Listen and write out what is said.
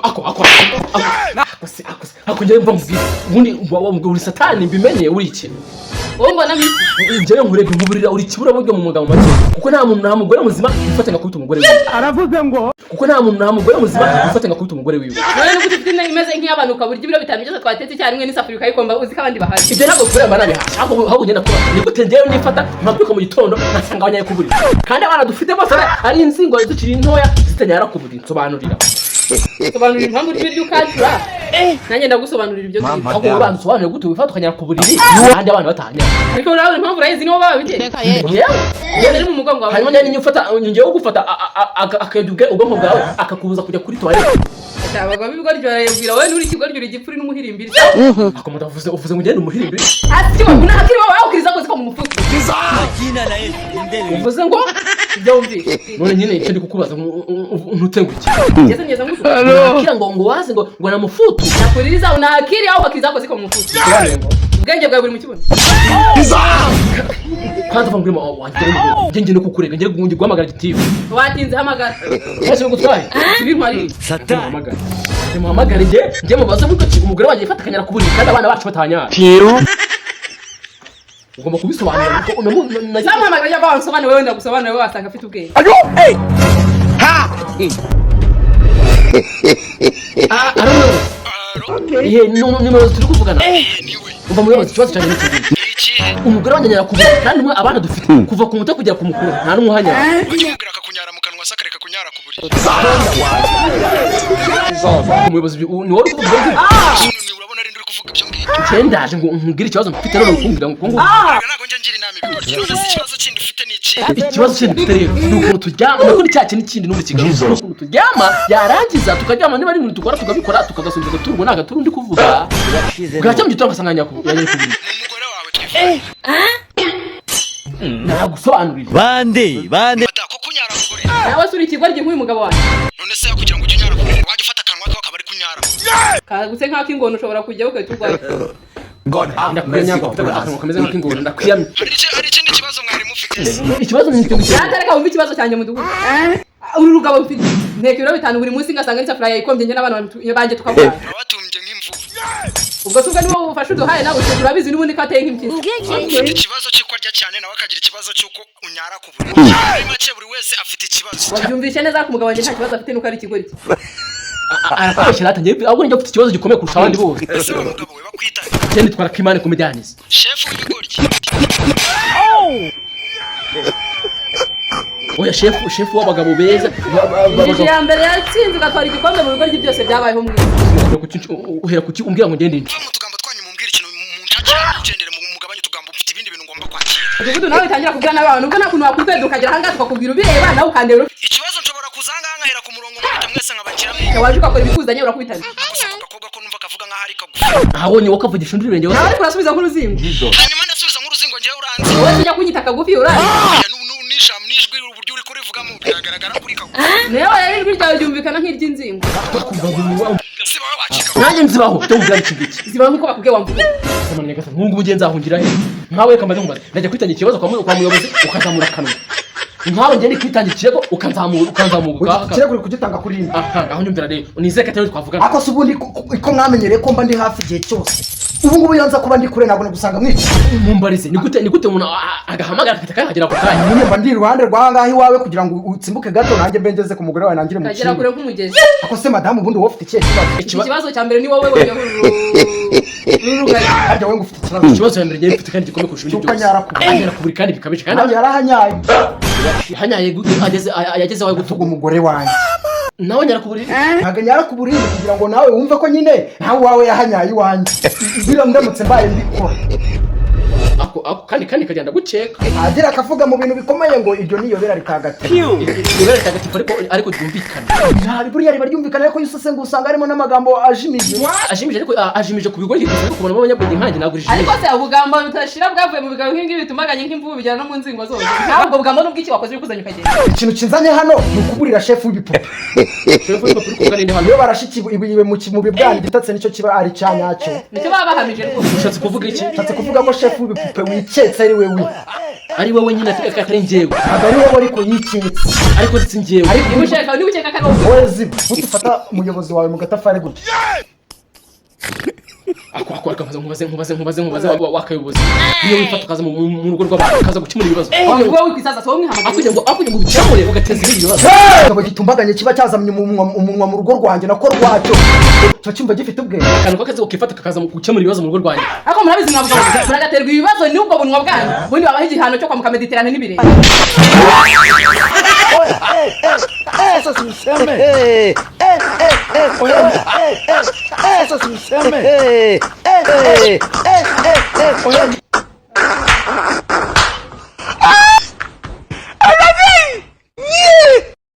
Ako ako ako se, ako se, ako njyewe mva mubwire, ubundi uri satani, mbimenye uri iki? Wowe mbona miki? Njyewe nkurebye nkuburira uri ikiburaburyo mu magambo make, kuko nta muntu, nta mugore muzima wifatanya kubita umugore wiwe. Aravuze ngo Kuko nta muntu, nta mugore muzima wifatanya kubita umugore wiwe. None nuko ufite inda imeze nk'iy'abantu, ukaba urya ibiro 5 byose twatetse icyarimwe n'isafuriya ukayikomba, uzi ko abandi bahari? Ibyo ntabwo kureba nabihasha, ahubwo ngenda kuba ni gute njyewe nifata nkabyuka mu gitondo nkasanga abanyaye ku buriri, kandi abana dufite bose ari inzingo zikiri ntoya zitanyara ku buriri? Nsobanurira. Sobanurira impamvu urya ibiryo ukancura, nanjye ndagusobanurira ibyo ngibyo. Ahubwo wowe banza usobanure gute wifata ukanyara ku buriri kandi abana batahanyara. Ariko urabona impamvu urayizi, niwo baba biteye. Yewe. Uri mu mugongo wawe. Hanyuma njye ufata, njyewe ugufata akayobya ubwonko bwawe, akakubuza kujya kuri toilette. Ati abagabo b'ibigoryi barayibwira, wowe nturi ikigoryi, uri igipfuri n'umuhirimbiri. Akomeza uvuze ngo ugende umuhirimbiri. Hasi una akili wowe, akili zako ziko mu mufuka. Uvuze ngo? Ibyo wumvise. None nyine icyo ndi kukubaza, ntutenguke. Ngeze ngeze ngutuka. Akira ngo waze ngo namufutu. Nakuuliza, una akili au akili zako ziko mu mufuka? Bisobanuye ngo? Ubwenge bwawe buri mu kibuno. Kwanza uva ngurimo wanjye, njye ngiye no kukurega, ngiye ngiye guhamagara gitifu. Watinze, hamagara. Ese gutwaye? Ibintwari. Muhamagare, muhamagare, njye mubaze buryo ki umugore wanjye yifata akanyara ku buriri kandi abana bacu batanyara. Ugomba kubisobanura kuko Zamuhamagara cyangwa wansobanure, wenda gusobanura wowe wasanga afite ubwenge. Ah, ari umuyobozi? Ihe, ni umuyobozi turi kuvugana. Umva muyobozi, ikibazo cyanjye ni iki: umugore wanjye anyara ku buriri, kandi umwe abana dufite kuva ku muto kugera ku mukuru nta n'umwe uhanyara. Ukimubwira akakunyara mu kanwa se, akareka kunyara ku buriri? Umuyobozi, ni wowe uri kuvuga ibyo ngibyo? None urabona ari uri kuvuga ibyo ngibyo? Njye ndaje ngo nkubwire ikibazo mfite, none ukumbwira ngo Erega ntabwo njya ngira inama ibigoryi. None se ikibazo kindi ufite ni ikihe? Ikibazo kindi mfite rero ni ukuntu turyama, nako ni cya kintu kindi n'ubu kigaruka, ni ukuntu turyama, yarangiza tukaryama, niba ari ibintu dukora tukabikora, tukagasubiza agaturu, ngo ni agaturu ndi kuvuga, bwacya mu gitondo ugasanga yanyaye ku buriri. Ni umugore wawe twivuga? Nagusobanurira. Bande bande. Mada ko kunyara ku buriri. Nawe se uri ikigoryi nk'uyu mugabo wanjye? None se kugira ngo ujye unyara ku buriri, wajya ufata akanwa ke akaba ari kunyara? Kagutse nk'ak'ingona, ushobora kujyaho ugahita urwaye. Ndakwiyamye ngo ufite akanwa kameze nk'ak'ingona, ndakwiyamye. Hari ikindi kibazo mwari mufite? Ikibazo ni icyo ngicyo. Natareka wumve ikibazo cyanjye mudugudu. Uru rugabo mfite, nteka ibiro 5 buri munsi, ngasanga n'isafuriya yayikombye, njye n'abana banjye tukabura. Wabatumbye nk'imvubu. Ubwo se ubwo niwo bufasha uduhaye? Nawe urabizi n'ubundi ko ateye nk'impyisi. Ufite ikibazo cy'uko arya cyane, nawe akagira ikibazo cy'uko unyara ku buriri. Muri make buri wese afite ikibazo. Wabyumvishe neza ko umugabo wanjye nta kibazo afite, nuko ari ikigoryi. Arakubeshyera ati njyewe ahubwo njye mfite ikibazo gikomeye kurusha abandi bose. Ese wa mugabo we, bakwita? Njye nitwara Kimani Comedians. Shefu w'ibigoryi. Oya, shefu w'abagabo beza Injiji ya mbere yatsinze igatwara igikombe mu bigoryi byose byabayeho mu isi. Uhera kuki umbwira ngo ngende Muve mu tugambo twanyu, mumbwire ikintu munshakira nigendere, mugabanye utugambo, mfite ibindi bintu ngomba kwakira. Mudugudu, nawe witangira kubwira n'abantu, ubwo nta kuntu wakwitweda ukagera ahangaha tukakubwira ubireba, nawe ukandeba ufite. Ikibazo, nshobora kuza ahangaha nkahera ku murongo, nkubita mwese nkabakiramo. Waje ugakora ibikuzanye, urakubitana. Gusa ako gakobwa ko numva kavuga nk'aho ari kagufi. Ahabonye wowe ukavugisha undi ibirenge. Nawe ariko urasubiza nk'uruzingo. Hanyuma ndasubiza nk'uruzingo? Njyewe uranzi. Wowe tujya kunyita kagufi, urazi? Oya, n'ijambo n'ijwi, uburyo uri kurivugamo biragaragara ko uri kagufi. Nawe rero ijwi ryawe ryumvikana nk'iry'inzingo. Si wowe wacika. Nanjye nzibaho cyo mubwira iki ngiki. Ziba nk'uko bakubwiye wamvuga. Nkungu ubu nzahungira he? Nkawe kamaze nkubaze, ndajya kwitangira ikibazo kwa muyobozi, ukazamura akanwa nkawe, ngende kwitangira ikirego ukanzamuka. Ikirego uri kugitanga kuri rimwe. Aha ngaho nyumvira rero, nizere ko atari twavugana. Ako se ubundi ko mwamenyereye ko mba ndi hafi igihe cyose, ubu ngubu iyo nza kuba ndi kure ntabwo nagusanga mwica? Mumbarize, ni gute umuntu agahamagara agahita kayahagera ako kanya? Nyine mba ndi iruhande rw'aha ngaha iwawe kugira ngo utsimbuke gato, nanjye mbe ngeze ku mugore wawe nangire mu Ukagera kure kindi. nk'umugezi. Ako se madamu, ubundi wowe ufite ikihe kibazo? Iki kibazo cya mbere ni wowe wenyine uru rugari. Harya wowe ngo ufite ikibazo? Ikibazo cya mbere ngiye mfite kandi gikomeye kurusha ibindi Cy'uko byose. anyara ku buriri. Anyara ku buriri kandi bikabije kandi. Nanjye yarahanyaye. Hanyaye gute? Ageze yageze aho Tuga gutugu. umugore wanjye. Nawe anyara ku buriri? Ntabwo anyara ku buriri kugira ngo nawe wumve ko nyine nawe uwawe yahanyaye iwanjye, biriya ndamutse mbaye mbikora. Ako kandi kagenda gukeka. Agira akavuga mu bintu bikomeye ngo iryo ni iyobera ritagatifu. Ibara ritagatifu, ariko ryumvikana. Ntabwo buriya riba ryumvikana, ariko iyo usesenguye usanga harimo n'amagambo ajimije. Ajimije, ariko ajimije ku bigoryi gusa, ariko kubona abanyabwenge nkanjye ntabwo Ariko rijimije. se ubugambo budashira bwavuye mu bigabo nk'ingibi bitumaganye nk'imvubu, bijyana no mu nzingo zose, ntabwo ubwo bugambo n'ubw'iki wakoze ibikuzanye ukagenda? Ikintu kinzanye hano ni ukuburira shefu w'ibipupe. Shefu w'ibipapuro kuvuga ninde hano? Iyo barashe ibuye mu bibwana, igitatse nicyo kiba ari icya nyacyo. Nicyo baba bahamije rwose. Ushatse kuvuga iki? Nshatse kuvuga ko shefu w'ibipupe wiketse ari we wi Ari wowe nyine afite atari njyewe. Ntabwo ari wowe, ariko yiketse. Ariko si njyewe. Niba ukeka ko ari wowe. Wowe ziba ufata umuyobozi wawe mu gatafari gutya. Ako ako akabaza, nkubaze, nkubaze, nkubaze, nkubaze, wakayobozi, niyo wifata ukaza mu rugo rw'abantu, ukaza gukemura ibibazo. Wowe wikwisaza, si wowe mwihamagaye. Akugira ngo ubikemure, ugateza ibindi bibazo. Ikigabo gitumbaganye kiba cyazamye umunwa mu rugo rwanjye, nako rwacyo kiba cyumva gifite ubwenge. Akantu k'akazi ukifata kakaza mu gukemura ibibazo mu rugo rwanjye. Ariko murabizi, mwavuga ngo muragaterwa ibibazo n'ubwo bunwa bwanyu, ubundi babaha igihano cyo kwambuka Mediterane n'ibirenge. Sasa simseme. Sasa simseme.